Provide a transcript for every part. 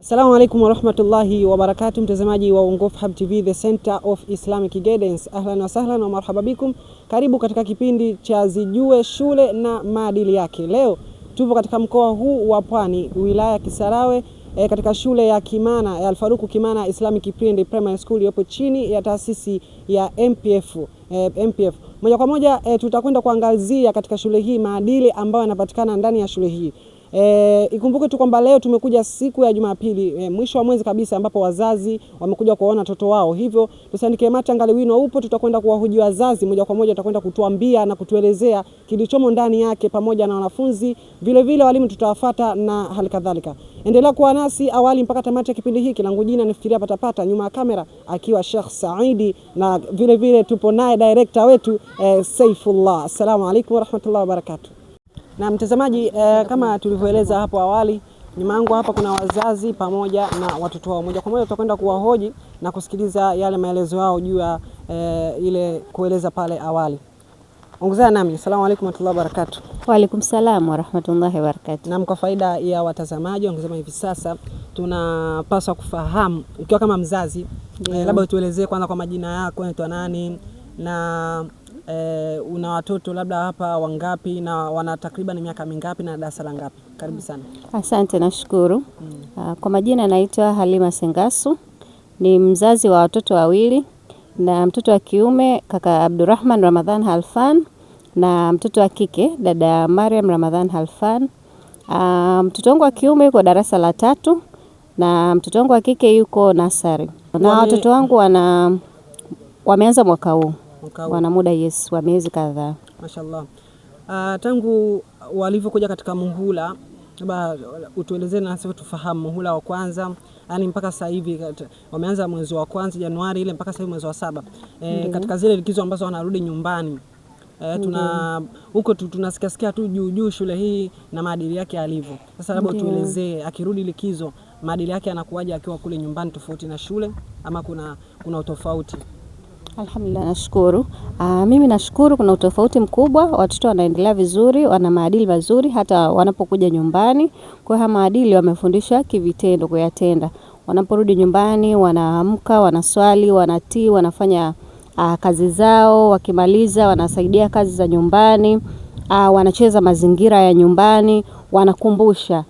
Assalamu alaikum warahmatullahi wabarakatuh, mtazamaji wa Uongofu Hub TV, the center of Islamic guidance. Ahlan wa sahlan wa marhaba bikum, karibu katika kipindi cha Zijue Shule na Maadili Yake. Leo tupo katika mkoa huu wa Pwani, wilaya Kisarawe, katika shule ya Kimana ya Alfaruku Kimana Islamic Pre and Primary School iliyopo chini ya taasisi ya MPF. MPF. Moja kwa moja tutakwenda kuangazia katika shule hii maadili ambayo yanapatikana ndani ya shule hii. Ikumbuke tu kwamba leo tumekuja siku ya Jumapili, mwisho wa mwezi kabisa, ambapo wazazi wamekuja kuwaona watoto wao. Hivyo tusiandike mate angali wino upo, tutakwenda kuwahoji wazazi moja kwa moja, tutakwenda kutuambia na kutuelezea kilichomo ndani yake pamoja na wanafunzi, vile vile walimu tutawafuata na hali kadhalika. Endelea kuwa nasi awali mpaka tamati ya kipindi hiki. Langu jina nifikiria patapata, nyuma ya kamera akiwa Sheikh Saidi, na vile vile tupo naye director wetu Saifullah. Assalamu alaikum warahmatullahi wabarakatuh. Na mtazamaji, kama tulivyoeleza hapo awali, nyuma yangu hapa kuna wazazi pamoja na watoto wao. Moja kwa moja tutakwenda kuwahoji na kusikiliza yale maelezo yao juu ya ile kueleza pale awali. Ongezana nami. Asalamu alaykum warahmatullahi wabarakatuh. Wa alaikum salam warahmatullahi wabarakatuh. Na kwa faida ya watazamaji, wangesema hivi sasa tunapaswa kufahamu ukiwa kama mzazi, labda utuelezee kwanza kwa majina yako, unaitwa nani na una watoto labda hapa wangapi na wana takriban miaka mingapi na darasa la ngapi? Karibu sana. Asante, nashukuru. Kwa majina naitwa Halima Sengasu, ni mzazi wa watoto wawili, na mtoto wa kiume kaka Abdurrahman Ramadhan Halfan na mtoto wa kike dada Mariam Ramadhan Halfan. Mtoto wangu wa kiume yuko darasa la 3 na mtoto wangu wa kike yuko nasari. Na watoto wangu wameanza mwaka huu. Wana muda wa miezi kadhaa. Mashallah. Tangu walivyokuja katika muhula, labda utuelezee na sisi tufahamu muhula wa kwanza, yani mpaka sasa hivi wameanza mwezi wa kwanza Januari ile mpaka sasa hivi mwezi wa 7. Katika zile likizo ambazo wanarudi nyumbani. Tuna huko tunasikia tu juu juu shule hii na maadili yake yalivyo. Sasa labda utuelezee akirudi likizo maadili yake yanakuwaje akiwa kule nyumbani tofauti na shule, ama kuna utofauti? Alhamdulillah, nashukuru. Mimi nashukuru kuna utofauti mkubwa, watoto wanaendelea vizuri, wana maadili mazuri hata wanapokuja nyumbani. Kwa hiyo maadili wamefundishwa kivitendo kuyatenda. Wanaporudi nyumbani wanaamka, wanaswali, wanatii, wanafanya kazi zao, wakimaliza wanasaidia kazi za nyumbani, wanacheza mazingira ya nyumbani, wanakumbusha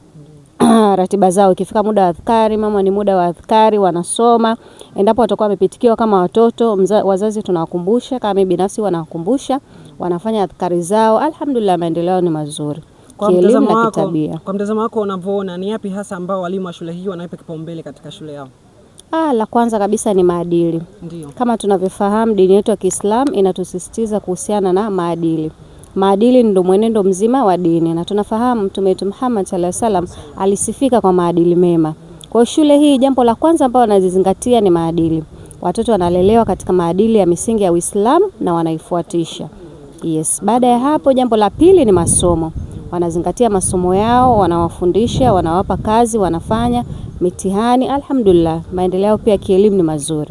ratiba zao. Ikifika muda wa adhkari, mama ni muda wa adhkari, wanasoma. Endapo watakuwa wamepitikiwa kama watoto, wazazi tunawakumbusha, kama mimi binafsi wanawakumbusha, wanafanya adhkari zao. Alhamdulillah, maendeleo ni mazuri kielimu na kitabia. Kwa mtazamo wako unavyoona, ni yapi hasa ambao walimu wa shule hii wanaipa kipaumbele katika shule yao? La kwanza kabisa ni maadili. Ndiyo. Kama tunavyofahamu dini yetu ya Kiislamu inatusisitiza kuhusiana na maadili. Maadili ndio mwenendo mzima wa dini, na tunafahamu Mtume wetu Muhammad sallallahu alaihi wasallam alisifika kwa maadili mema. Kwa hiyo shule hii jambo la kwanza ambalo wanazingatia ni maadili. Watoto wanalelewa katika maadili ya misingi ya Uislamu na wanaifuatisha. Yes. Baada ya hapo jambo la pili ni masomo. Wanazingatia masomo yao, wanawafundisha, wanawapa kazi, wanafanya mitihani. Alhamdulillah, maendeleo pia kielimu ni mazuri.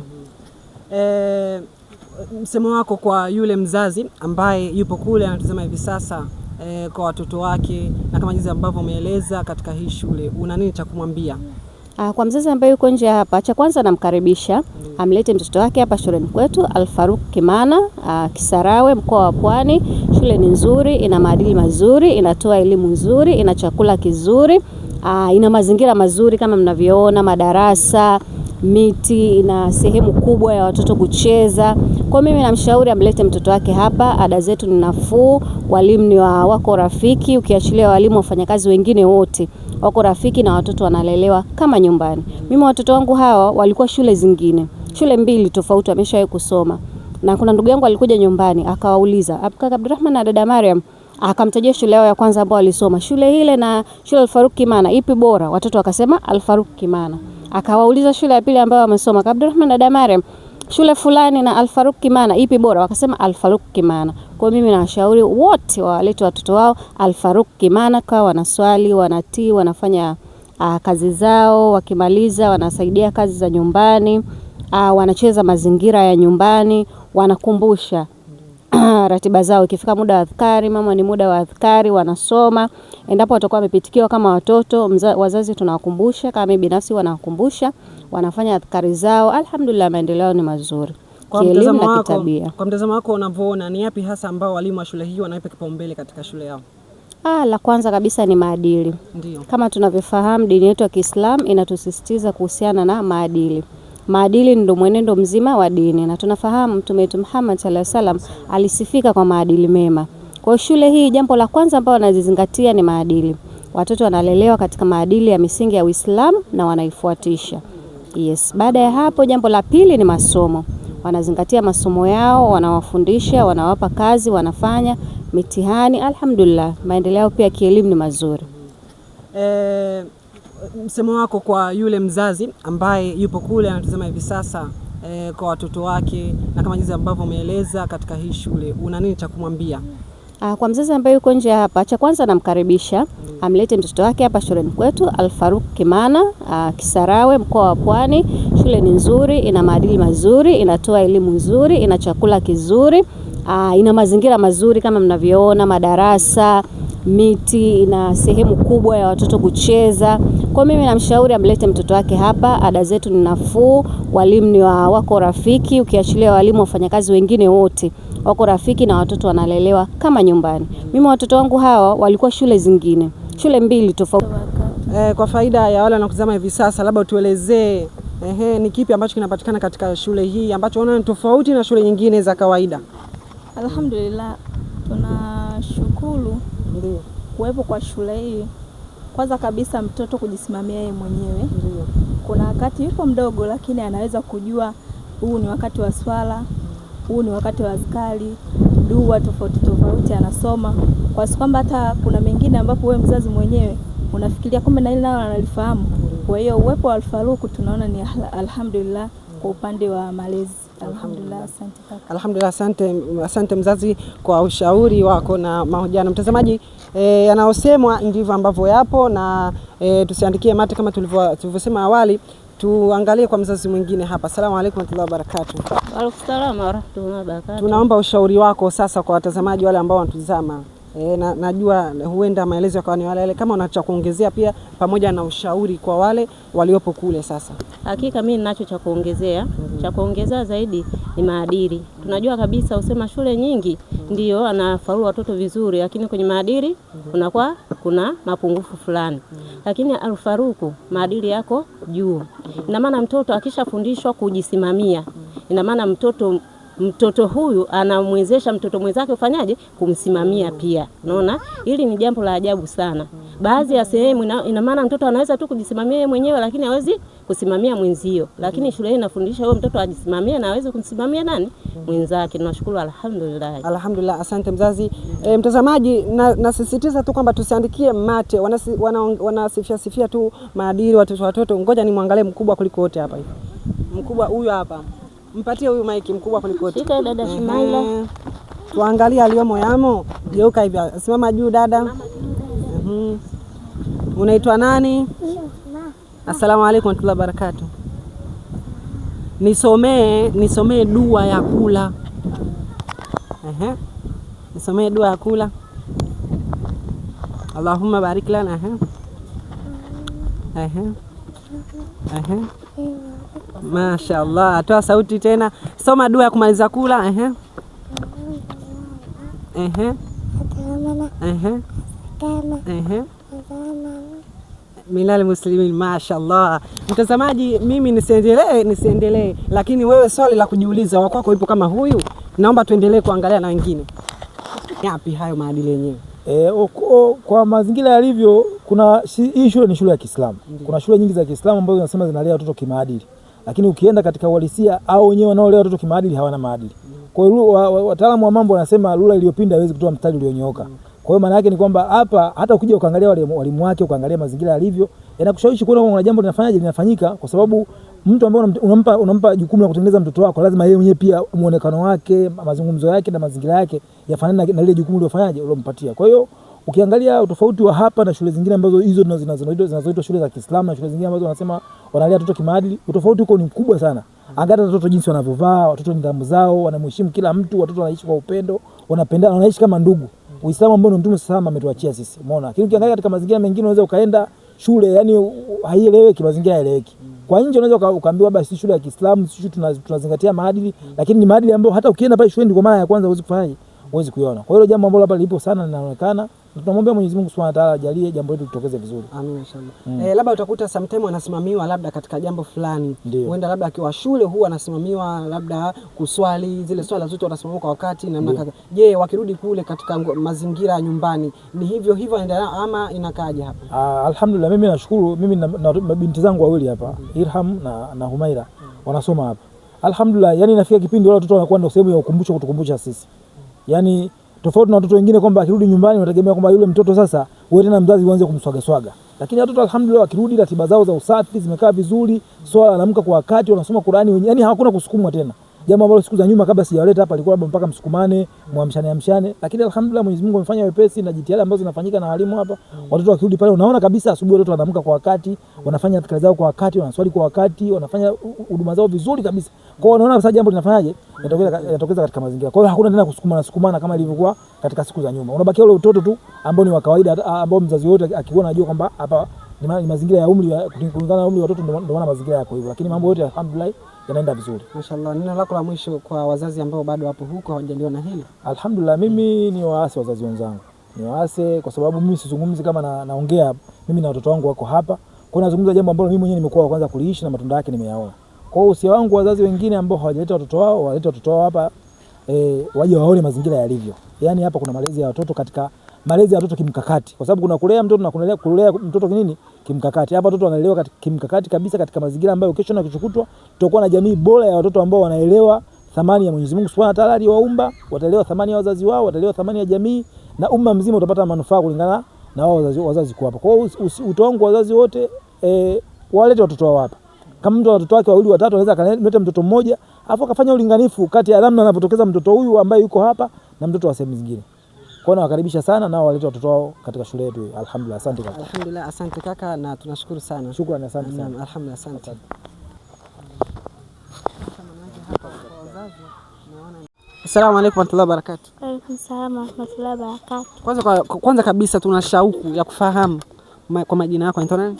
Msemo wako kwa yule mzazi ambaye yupo kule anatazama hivi sasa, kwa watoto wake na kama jinsi ambavyo umeeleza katika hii shule, una nini cha kumwambia? Kwa mzazi ambaye yuko nje hapa, cha kwanza namkaribisha amlete mtoto wake hapa shuleni kwetu Alfaruk Kimana, Kisarawe, mkoa wa Pwani. Shule ni nzuri, ina maadili mazuri, inatoa elimu nzuri, ina chakula kizuri, ina mazingira mazuri kama mnavyoona, madarasa, miti, ina sehemu kubwa ya watoto kucheza. Kwa mimi namshauri amlete mtoto wake hapa. Ada zetu ni nafuu, walimu ni wako rafiki, ukiachilia walimu, wafanyakazi wengine wote wako rafiki na watoto wanalelewa kama nyumbani. Mimi watoto wangu hawa walikuwa shule zingine, shule mbili tofauti wameshawahi kusoma. Na kuna ndugu yangu alikuja nyumbani akawauliza, kaka Abdurrahman na dada Mariam, akamtajia shule yao ya kwanza ambao walisoma, shule ile na shule Alfaruk Kimana ipi bora? Watoto wakasema Alfaruk Kimana. Akawauliza shule ya pili ambayo wamesoma, kaka Abdurrahman na dada Mariam, shule fulani na Alfaruk Kimana ipi bora? Wakasema Alfaruk Kimana. Kwa mimi nawashauri wote wawalete watoto wao Alfaruk Kimana, kwa wanaswali, wanatii, wanafanya kazi zao, wakimaliza wanasaidia kazi za nyumbani, wanacheza mazingira ya nyumbani, wanakumbusha ratiba zao. Ikifika muda wa adhkari, mama ni muda wa adhkari, wanasoma. Endapo watakuwa wamepitikiwa kama watoto, wazazi tunawakumbusha, kama mimi binafsi wanawakumbusha, wanafanya adhkari zao. Alhamdulillah, maendeleo ni mazuri kielimu na kitabia. Kwa mtazamo wako unavyoona, ni yapi hasa ambao walimu wa shule hii wanaipa kipaumbele katika shule yao? La kwanza kabisa ni maadili. Ndiyo. Kama tunavyofahamu dini yetu ya Kiislamu inatusisitiza kuhusiana na maadili. Maadili ndio mwenendo mzima wa dini, na tunafahamu Mtume wetu Muhammad sallallahu alaihi wasallam alisifika kwa maadili mema. Kwa shule hii jambo la kwanza ambalo wanazingatia ni maadili. Watoto wanalelewa katika maadili ya misingi ya Uislamu na wanaifuatisha. Yes. Baada ya hapo jambo la pili ni masomo. Wanazingatia masomo yao, wanawafundisha, wanawapa kazi, wanafanya mitihani. Alhamdulillah, maendeleo pia kielimu ni mazuri. Msemo wako kwa yule mzazi ambaye yupo kule anatazama hivi sasa, kwa watoto wake na kama jinsi ambavyo umeeleza katika hii shule, una nini cha kumwambia? Kwa mzazi ambaye yuko nje hapa, cha kwanza namkaribisha amlete mtoto wake hapa shuleni kwetu Al-Faruq Kimana, Kisarawe, mkoa wa Pwani. Shule ni nzuri, ina maadili mazuri, inatoa elimu nzuri, ina chakula kizuri, ina mazingira mazuri kama mnavyoona, madarasa, miti, ina sehemu kubwa ya watoto kucheza. Kwa mimi namshauri amlete mtoto wake hapa. Ada zetu ni nafuu, walimu ni wako rafiki, ukiachilia walimu, wafanyakazi wengine wote wako rafiki na watoto wanalelewa kama nyumbani. Mimi watoto wangu hawa walikuwa shule zingine, shule mbili tofauti. Kwa faida ya wale wanaokutazama hivi sasa, labda tuelezee ni kipi ambacho kinapatikana katika shule hii ambacho unaona ni tofauti na shule nyingine za kawaida? Alhamdulillah, tunashukuru Ndiyo. kuwepo kwa shule hii. Kwanza kabisa mtoto kujisimamia yeye mwenyewe. Ndiyo. Kuna wakati yupo mdogo lakini anaweza kujua huu ni wakati wa swala, huu ni wakati wa azkari, dua tofauti tofauti anasoma. Kwa sababu kwamba hata kuna mengine ambapo wewe mzazi mwenyewe unafikiria kumbe na ile nalo analifahamu. Kwa hiyo uwepo wa Al-Faruq tunaona ni alhamdulillah kwa upande wa malezi. Alhamdulillah, asante kaka. Alhamdulillah, asante mzazi kwa ushauri wako na mahojiano. Mtazamaji, yanayosemwa ndivyo ambavyo yapo, na tusiandikie mate kama tulivyosema awali. Tuangalie kwa mzazi mwingine hapa. Asalamu alaykum warahmatullahi wabarakatuh. Wa alaykum salaam warahmatullahi wabarakatuh. Tunaomba ushauri wako sasa kwa watazamaji wale ambao wanatuzama. Najua huenda maelezo yakawa ni wale wale, kama una cha kuongezea pia pamoja na ushauri kwa wale waliopo kule sasa. Hakika mimi ninacho cha kuongezea. Cha kuongezea zaidi ni maadili. Tunajua kabisa usema shule nyingi ndio anafaulu watoto vizuri, lakini kwenye maadili kunakuwa kuna mapungufu fulani. Lakini Al-Faruq maadili yako juu. Ina maana mtoto akishafundishwa kujisimamia, ina maana mtoto huyu anamwezesha mtoto mwenzake ufanyaje kumsimamia pia. Unaona? Hili ni jambo la ajabu sana. Baadhi ya sehemu ina maana mtoto anaweza tu kujisimamia yeye mwenyewe lakini hawezi kusimamia mwenzio. Lakini shule hii inafundisha huyo mtoto ajisimamie na aweze kumsimamia nani? Mwenzake. Tunashukuru alhamdulillah. Alhamdulillah, asante mzazi. Mtazamaji, nasisitiza tu kwamba tusiandikie mate, wanasifia sifia tu maadili watoto. Ngoja nimwangalie mkubwa kuliko wote hapa hivi. Mkubwa huyu hapa. Mpatie huyu maiki mkubwa kuliko wote. Shika dada Shumaila. Tuangalie aliomo yamo. Geuka hivi. Simama juu dada. Unaitwa nani? Asalamu alaykum warahmatullahi wabarakatuh. Nisomee dua ya kula. Nisomee dua ya kula. Allahumma barik lana. Mashaallah, toa sauti tena. Soma dua ya kumaliza kula. Minal muslimin, mashaallah. Mtazamaji, mimi nisiendelee, lakini wewe swali la kujiuliza wako ipo kama huyu, naomba tuendelee kuangalia na wengine. Yapi hayo maadili yenyewe? Kwa mazingira yalivyo, kuna hii shule ni shule ya Kiislamu. Kuna shule nyingi za Kiislamu ambazo zinasema zinalea watoto kimaadili. Lakini ukienda katika uhalisia au wenyewe wanaolea watoto kimaadili hawana maadili. Kwa hiyo wataalamu wa mambo wanasema rula iliyopinda haiwezi kutoa mstari ulionyooka. Kwa hiyo maana yake ni kwamba hapa hata ukija ukaangalia wale walimu wake, ukaangalia mazingira yalivyo, yanakushawishi kuona kuna jambo linafanyaje linafanyika, kwa sababu mtu ambaye unampa jukumu la kutengeneza mtoto wako lazima yeye mwenyewe pia muonekano wake, mazungumzo yake na mazingira yake yafanane na lile jukumu uliofanyaje ulompatia. Kwa hiyo Ukiangalia utofauti wa hapa na shule zingine ambazo hizo zinazoitwa shule za Kiislamu na shule zingine ambazo wanasema wanalea watoto kimaadili, utofauti huko ni mkubwa sana. Angalia watoto jinsi wanavyovaa, watoto nidhamu zao, wanamheshimu kila mtu, watoto wanaishi kwa upendo, wanapendana, wanaishi kama ndugu. Uislamu ambao ni Mtume sallallahu ametuachia sisi. Umeona? Lakini ukiangalia katika mazingira mengine unaweza ukaenda shule yani haieleweki, mazingira haeleweki. Kwa nje unaweza ukaambiwa basi shule ya Kiislamu sisi tunazingatia maadili, lakini ni maadili ambayo hata ukienda pale shuleni kwa mara ya kwanza huwezi kufanyaje? Huwezi kuiona. Kwa hiyo jambo ambalo hapa lipo sana linaonekana, na tunamwombea Mwenyezi Mungu Subhanahu wa Ta'ala ajalie jambo letu litokeze vizuri. Amina inshallah. Labda utakuta sometime anasimamiwa labda katika jambo fulani. Huenda labda akiwa shule huwa anasimamiwa labda kuswali zile swala zote wanasimamiwa kwa wakati na namna kadha. Je, wakirudi kule katika mazingira ya nyumbani ni hivyo hivyo anaendelea ama inakaaje hapa? Alhamdulillah, mimi nashukuru, mimi na binti zangu wawili hapa, Irham na Humaira wanasoma hapa. Alhamdulillah, yani inafika kipindi wale watoto wanakuwa ndio sehemu ya ukumbusho kutukumbusha sisi. Yani tofauti na watoto wengine kwamba akirudi nyumbani unategemea kwamba yule mtoto sasa wewe tena mzazi uanze kumswaga swaga. Lakini watoto alhamdulillah wakirudi ratiba zao za usafi zimekaa vizuri, swala wanaamka kwa wakati, wanasoma Qur'ani wenyewe, yani hakuna kusukumwa tena. Jambo ambalo siku za nyuma kabla sijawaleta hapa ilikuwa labda mpaka msukumane, muamshane amshane, lakini alhamdulillah Mwenyezi Mungu amefanya wepesi na jitihada ambazo zinafanyika na walimu hapa. Watoto wakirudi pale unaona kabisa asubuhi watoto wanaamka kwa wakati, wanafanya adhkari zao kwa wakati, wanaswali kwa wakati, wanafanya huduma zao vizuri kabisa. Kwa hiyo unaona sasa jambo linafanyaje? Linatokeza katika mazingira. Kwa hiyo hakuna tena kusukumana sukumana kama ilivyokuwa katika siku za nyuma. Unabakia ule utoto tu ambao ni wa kawaida, ambao mzazi wote akiona anajua kwamba hapa ni mazingira ya umri, kulingana na umri wa watoto ndio maana mazingira yako hivyo. Lakini mambo yote alhamdulillah yanaenda vizuri. Mashallah. Neno lako la mwisho kwa wazazi ambao bado wapo huko hawajaliona hili? Alhamdulillah, mimi ni waase wazazi wenzangu. Ni waase kwa sababu mimi sizungumzi kama naongea, mimi na watoto wangu wako hapa. Kwa hiyo nazungumza jambo ambalo mimi mwenyewe nimekuwa wa kwanza kuliishi na matunda yake nimeyaona. Kwa hiyo usia wangu wazazi wengine ambao hawajaleta watoto wao, walete watoto wao hapa, waje waone mazingira yalivyo. Yaani hapa kuna malezi ya watoto katika malezi ya watoto kimkakati. Kwa sababu kuna kulea mtoto na kulea mtoto nini? Kimkakati. Hapa watoto wanaelewa katika kimkakati kabisa katika mazingira ambayo kesho na kesho kutwa tutakuwa na jamii bora ya watoto ambao wanaelewa thamani ya Mwenyezi Mungu Subhanahu wa Ta'ala aliyowaumba, wataelewa thamani ya wazazi wao, wataelewa thamani ya jamii na umma mzima utapata manufaa kulingana na wao wazazi kuwa hapa. Kwa hiyo wito wangu wazazi wote walete watoto wao hapa. Kama mtu ana watoto wake wawili watatu anaweza akaleta mtoto mmoja, afu akafanya ulinganifu kati ya namna anapotokeza mtoto huyu ambaye yuko hapa na mtoto wa sehemu zingine. Kwa nawakaribisha sana nao walete watoto wao katika shule yetu. Alhamdulillah, asante kaka. Alhamdulillah, asante kaka na tunashukuru sana. Shukrani, asante sana. Alhamdulillah, asante. Assalamu alaykum warahmatullahi wabarakatuh. Wa alaykum salaam warahmatullahi wabarakatuh. Kwanza kabisa tuna shauku ya kufahamu kwa majina yako unaitwa nani?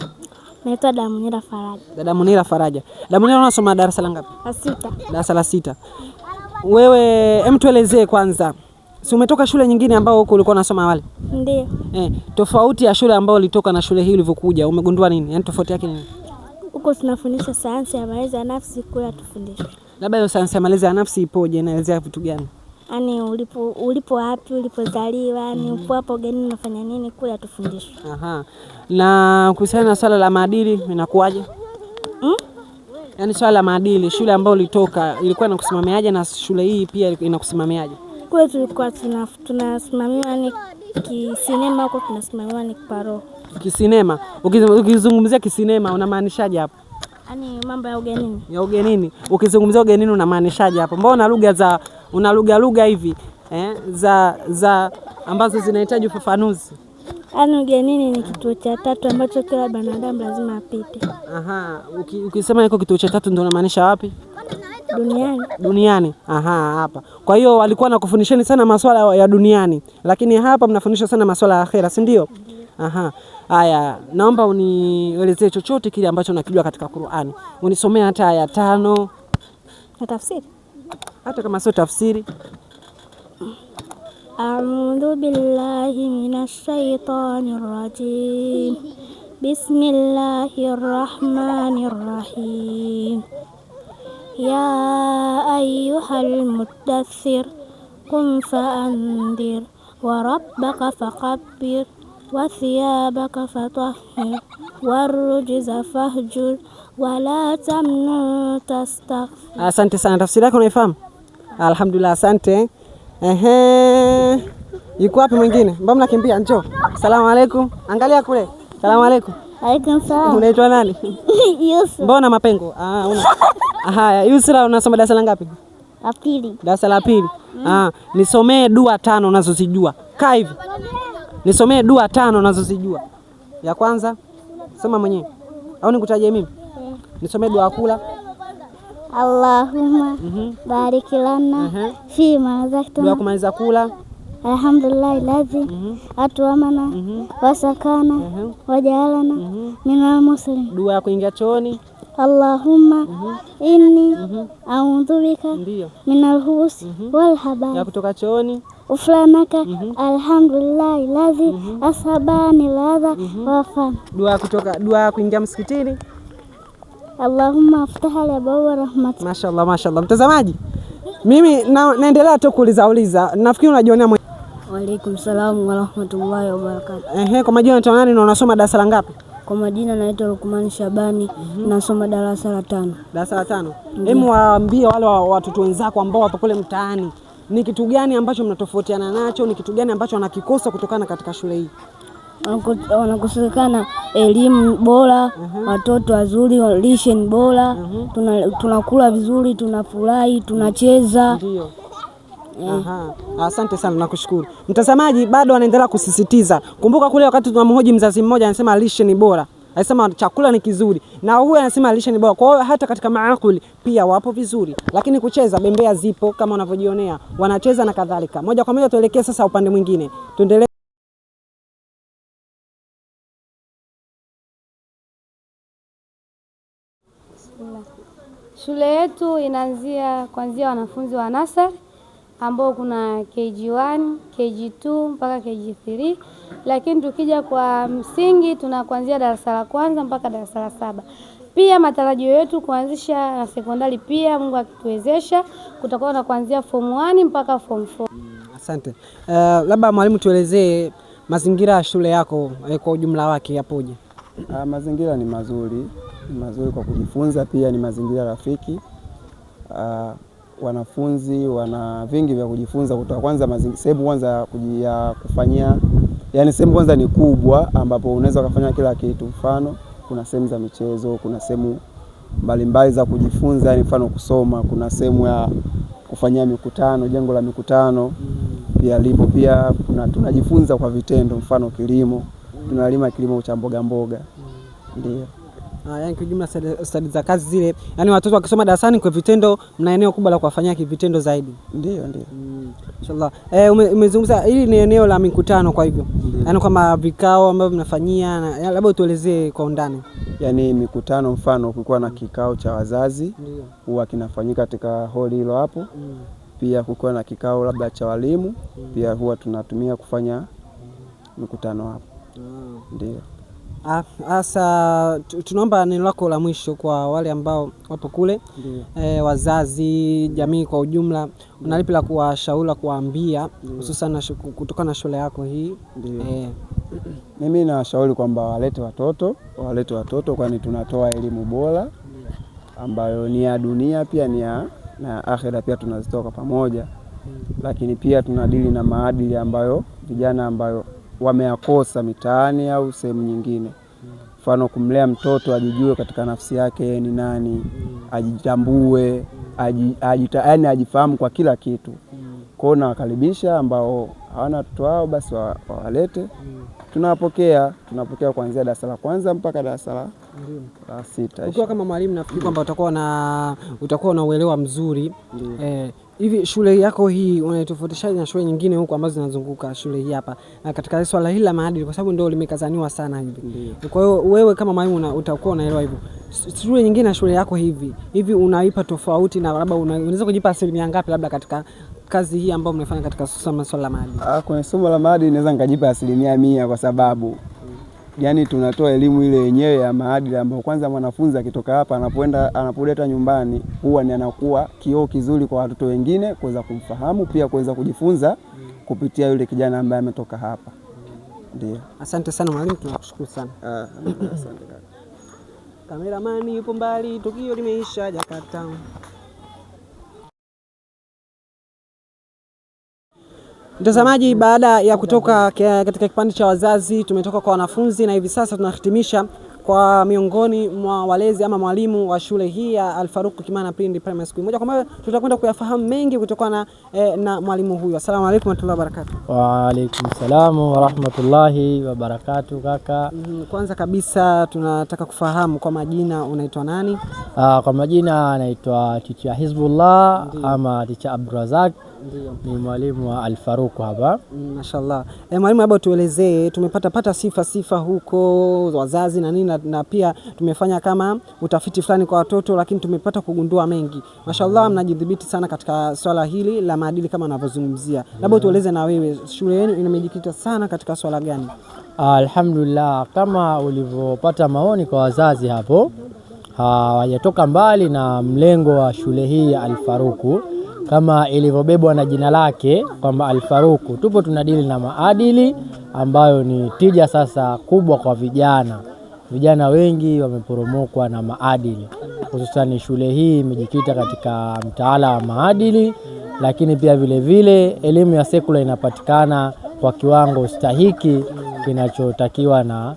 Naitwa Damunira Faraja. Dada Munira Faraja. Damunira, unasoma darasa la ngapi? La sita. Darasa la sita. Wewe hem, tuelezee kwanza. Si umetoka shule nyingine ambao huko ulikuwa unasoma awali? Ndio. Tofauti ya shule ambayo ulitoka na shule hii ulivyokuja, umegundua nini? Yaani tofauti yake nini? Huko tunafundisha sayansi ya malezi ya nafsi, kule hatufundishwi. Labda hiyo sayansi ya malezi ya nafsi ipoje? Inaelezea vitu gani? Yaani ulipo wapi, ulipozaliwa, yani upo hapo ugenini unafanya nini, kule hatufundishwi. Aha. Na kuhusiana na swala la maadili inakuwaje? Yaani swala la maadili, shule ambayo ulitoka ilikuwa inakusimamiaje na shule hii pia inakusimamiaje? Kule tulikuwa tunasimamiwa ni kisinema, huko tunasimamiwa ni kwa Kisinema. Ukizungumzia kisinema unamaanishaje hapo? Yaani mambo ya ugenini. Ya ugenini. Ukizungumzia ugenini unamaanishaje hapo? Mbona lugha za una lugha hivi za ambazo zinahitaji ufafanuzi? Yaani ugenini ni kituo cha tatu ambacho kila binadamu lazima apite. Aha, ukisema iko kituo cha tatu ndio unamaanisha wapi? Duniani. Duniani. Aha, hapa. Kwa hiyo walikuwa nakufundisheni sana masuala ya duniani, lakini hapa mnafundisha sana masuala ya akhera, si ndio? Aha. Haya, naomba unielezee chochote kile ambacho unakijua katika Qur'ani. Unisomee hata aya 5. Na tafsiri? Hata kama sio tafsiri. A'udhu billahi minash shaitanir rajim. Bismillahirrahmanirrahim. Ya ayyuhal muddaththir qum fa'andhir wa rabbaka fakabbir wa thiyabaka fatahhir warujza fahjur wa la tamnun tastaghfir. Asante sana. Tafsiri yako unaifahamu? Alhamdulillah, asante. Ehe. Yuko wapi mwingine? Mbona mnakimbia? Njoo. Asalamu alaykum. Angalia kule. Asalamu alaykum. Alaykum salaam. Unaitwa nani? Yusra. Mbona mapengo? Ah, una. Haya, Yusra unasoma darasa la ngapi? La pili. Darasa la pili. Ah, nisomee dua 5 unazozijua. Kaa hivi. Nisomee dua tano unazozijua. Ya kwanza soma mwenyewe au nikutajie mimi? Nisomee dua ya kula. Allahumma barik lana fi ma Dua ya razaqtana. kumaliza kula. Alhamdulillahi ladhi atwamana wasakana wajaalana minal muslimin. Dua ya kuingia chooni. Allahumma inni a'udhu bika Ndio. minal khubuthi wal Ya habaith. kutoka chooni. Ufranaka alhamdulillahi ladhi asabani ladha wafana. Dua ya kuingia msikitini. Allahumma aftah li abwaaba rahmatik. Mashallah, mashallah. Mtazamaji, mimi naendelea tu kuuliza uliza. Nafikiri unajionea mwenyewe. Waalaikum salamu warahmatullahi wabarakatuh. Ehe, kwa majina unaitwa nani na unasoma darasa la ngapi? Kwa majina naitwa Lukman Shabani, nasoma darasa la 5. Darasa la 5. Hebu waambie wale watoto wenzako ambao wapo kule mtaani, ni kitu gani ambacho mnatofautiana nacho, ni kitu gani ambacho wanakikosa kutokana katika shule hii? Wanakosekana elimu bora, watoto wazuri, lishe ni bora, tunakula vizuri, tunafurahi, tunacheza. Ndio. Aha. Asante sana, nakushukuru. Mtazamaji bado anaendelea kusisitiza. Kumbuka kule wakati tunamhoji mzazi mmoja anasema lishe ni bora. Anasema chakula ni kizuri. Na huyu anasema lishe ni bora. Kwa hiyo hata katika maakuli pia wapo vizuri. Lakini kucheza bembea zipo kama unavyojionea. Wanacheza na kadhalika. Moja kwa moja tuelekee sasa upande mwingine. Tuendelee. Shule yetu inaanzia kuanzia wanafunzi wa nasari ambao kuna KG1, KG2 mpaka KG3, lakini tukija kwa msingi tuna kuanzia darasa la kwanza mpaka darasa la 7. Pia matarajio yetu kuanzisha na sekondari pia, Mungu akituwezesha, kutakuwa na kuanzia form 1 mpaka form 4. Asante. Labda mwalimu, tuelezee mazingira ya shule yako kwa ujumla wake yapoje? Mazingira ni mazuri, ni mazuri kwa kujifunza, pia ni mazingira rafiki. Wanafunzi wana vingi vya kujifunza kutoka kwanza sehemu kwanza ya kufanyia, yani sehemu kwanza ni kubwa ambapo unaweza kufanya kila kitu. Mfano kuna sehemu za michezo, kuna sehemu mbalimbali za kujifunza, yani mfano kusoma, kuna sehemu ya kufanyia mikutano, jengo la mikutano pia lipo. Pia kuna tunajifunza kwa vitendo, mfano kilimo, tunalima kilimo cha mboga mboga. Ndio. Yani kwa jumla stadi za kazi zile, yani watoto wakisoma darasani kwa vitendo, mna eneo kubwa la kuwafanyia kivitendo zaidi. Ndio, ndio. Inshallah. Umezungumza hili ni eneo la mikutano, kwa hivyo yani kwamba vikao ambavyo mnafanyia, labda utuelezee kwa undani. Yani mikutano, mfano kulikuwa na kikao cha wazazi huwa kinafanyika katika holi hilo hapo. Pia kulikuwa na kikao labda cha walimu, pia huwa tunatumia kufanya mikutano hapo. Ndio. Asa tunaomba neno lako la mwisho kwa wale ambao wapo kule, wazazi, jamii kwa ujumla, una lipi la kuwashauri, kuwaambia hususan kutokana na shule yako hii? Mimi nawashauri kwamba walete watoto kwani tunatoa elimu bora ambayo ni ya dunia pia ni ya na akhera pia tunazitoa kwa pamoja. Lakini pia tunadili na maadili ambayo vijana ambayo wameyakosa mitaani au sehemu nyingine. Mfano kumlea mtoto ajijue katika nafsi yake ni nani, ajitambue, yaani ajifahamu kwa kila kitu. Kwa hiyo nawakaribisha ambao hawana watoto wao basi wawalete. Tunapokea kuanzia darasa la kwanza mpaka darasa la 6. Ukiwa kama mwalimu nafikiri kwamba utakuwa na uelewa mzuri. Hivi shule yako hii unaitofautishaje na shule nyingine huko ambazo zinazunguka shule hii hapa, na katika swala hili la maadili, kwa sababu ndio limekazaniwa sana hivi? Kwa hiyo wewe kama mwalimu utakuwa unaelewa hivyo. Shule nyingine na shule yako hivi unaipa tofauti, na labda unaweza kujipa asilimia ngapi labda katika kazi hii ambayo mnafanya katika swala la maadili? Kwenye somo la maadili naweza nikajipa 100% kwa sababu yani tunatoa elimu ile yenyewe ya maadili ambayo kwanza mwanafunzi akitoka hapa anapoenda anapoleta nyumbani huwa ni anakuwa kioo kizuri kwa watoto wengine kuweza kumfahamu, pia kuweza kujifunza kupitia yule kijana ambaye ametoka hapa. Ndio. Asante sana mwalimu, tunakushukuru sana. Asante kaka. Kameramani yupo mbali, tukio limeisha Jakarta. Mtazamaji, baada ya kutoka katika kipande cha wazazi, tumetoka kwa wanafunzi na hivi sasa tunahitimisha kwa miongoni mwa walezi ama mwalimu wa shule hii ya Al-Faruq Kimana Pre and Primary School. Moja kwa moja tutakwenda kuyafahamu mengi kutokana na mwalimu huyu. Asalamu alaykum warahmatullahi wabarakatuh. Wa alaikum salamu warahmatullahi wabarakatuh kaka. Kwanza kabisa tunataka kufahamu kwa majina unaitwa nani? Kwa majina anaitwa Ticha Hizbullah ama Ticha Abdurazak. Ni mwalimu wa Al-Faruq hapa. Mashallah. Mwalimu, labda tuelezee, tumepata pata sifa huko wazazi na nini na pia tumefanya kama utafiti fulani kwa watoto, lakini tumepata kugundua mengi. Mashallah, mnajidhibiti sana katika swala hili la maadili kama unavyozungumzia. Labda tueleze na wewe shule yenu imejikita sana katika swala gani? Alhamdulillah, kama ulivyopata maoni kwa wazazi hapo, hawajatoka mbali na mlengo wa shule hii ya Al-Faruq kama ilivyobebwa na jina lake kwamba Al-Faruq, tupo tunadili na maadili ambayo ni tija sasa kubwa kwa vijana. Vijana wengi wameporomokwa na maadili, hususan shule hii imejikita katika mtaala wa maadili, lakini pia vile vile elimu ya sekula inapatikana kwa kiwango stahiki kinachotakiwa na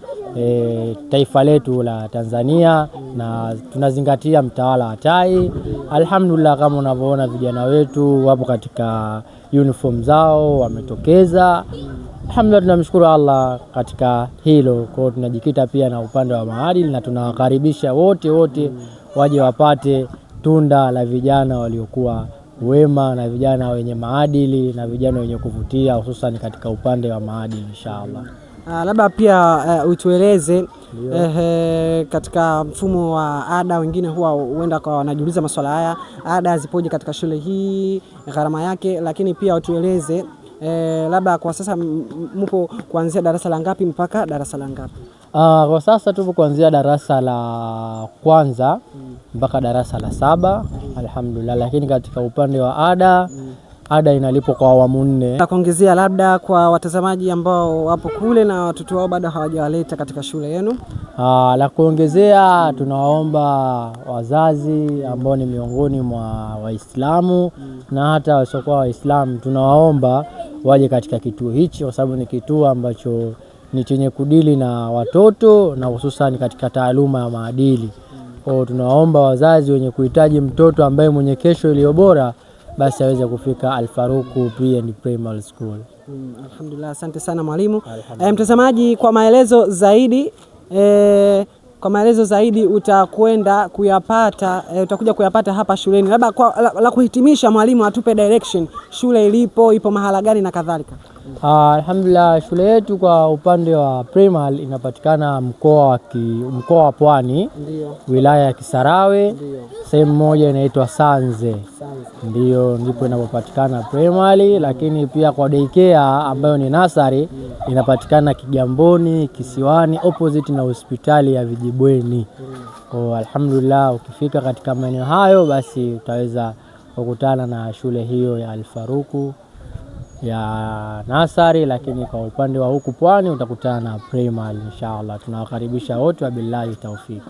taifa letu la Tanzania, na tunazingatia mtaala wa tai. Alhamdulillah, kama unavyoona vijana wetu wapo katika uniform zao wametokeza. Alhamdulillah, tunamshukuru Allah katika hilo. Kwa hiyo tunajikita pia na upande wa maadili na tunawakaribisha wote waje wapate tunda la vijana waliokuwa wema na vijana wenye maadili na vijana wenye kuvutia, hususan katika upande wa maadili inshallah. Labda pia utueleze katika mfumo wa ada, wengine huwa huenda kwa wanajiuliza maswala haya, ada zipoje katika shule hii, gharama yake, lakini pia utueleze labda kwa sasa mpo kuanzia darasa la ngapi mpaka darasa la ngapi? Kwa sasa tupo kuanzia darasa la kwanza mpaka darasa la 7, alhamdulillah. Lakini katika upande wa ada, ada inalipwa kwa awamu 4. Na kuongezea labda kwa watazamaji ambao wapo kule na watoto wao bado hawajawaleta katika shule yenu. La kuongezea, tunawaomba wazazi ambao ni miongoni mwa Waislamu na hata wasiokuwa Waislamu, tunawaomba waje katika kituo hichi kwa sababu ni kituo ambacho ni chenye kudili na watoto na hususan katika taaluma ya maadili. Kwa hiyo tunawaomba wazazi wenye kuhitaji mtoto ambaye mwenye kesho iliyo bora basi aweze kufika Al-Faruq Pre and Primary School. Alhamdulillah, asante sana mwalimu. Mtazamaji, kwa maelezo zaidi utakwenda kuyapata, utakuja kuyapata hapa shuleni. Labda kwa la kuhitimisha, mwalimu atupe direction, shule ilipo, ipo mahala gani na kadhalika. Alhamdulillah, shule yetu kwa upande wa primary inapatikana mkoa wa Pwani, wilaya ya Kisarawe, sehemu moja inaitwa Sanze. Ndiyo ndipo inapopatikana primary, lakini pia kwa daycare ambayo ni nursery inapatikana Kigamboni Kisiwani, opposite na hospitali ya Vijibweni. Kwa alhamdulillah, ukifika katika maeneo hayo basi utaweza kukutana na shule hiyo ya Al-Faruq ya nasari, lakini kwa upande wa huku Pwani utakutana na primary inshallah. Tunawakaribisha wote, wabillahi tawfik.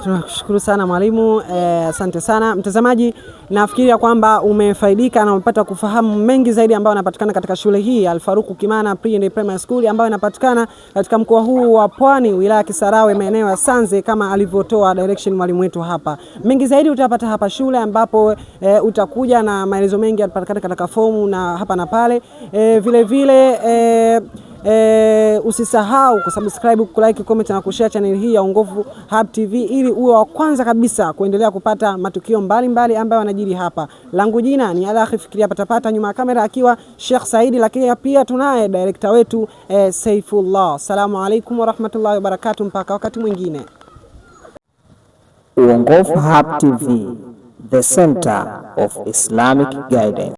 Tunakushukuru sana mwalimu, asante sana mtazamaji. Nafikiria kwamba umefaidika na umepata kufahamu mengi zaidi ambayo yanapatikana katika shule hii Al-Faruq Kimana Pre and Primary School ambayo inapatikana katika mkoa huu wa Pwani, wilaya Kisarawe, maeneo ya Sanze, kama alivyotoa direction mwalimu wetu hapa. Mengi zaidi utapata hapa shule ambapo utakuja na maelezo mengi yanapatikana katika fomu na hapa na pale. Vile vile usisahau kusubscribe, kulike, comment na kushare channel hii ya Uongofu Hub TV ili uwe wa kwanza kabisa kuendelea kupata matukio mbalimbali ambayo yanajiri hapa. Langu jina ni Alakhi Fikiria Patapata, nyuma ya kamera akiwa Sheikh Saidi, lakini pia tunaye director wetu Saifullah. Assalamu alaikum warahmatullahi wabarakatuh, mpaka wakati mwingine. Uongofu Hub TV, the center of Islamic guidance.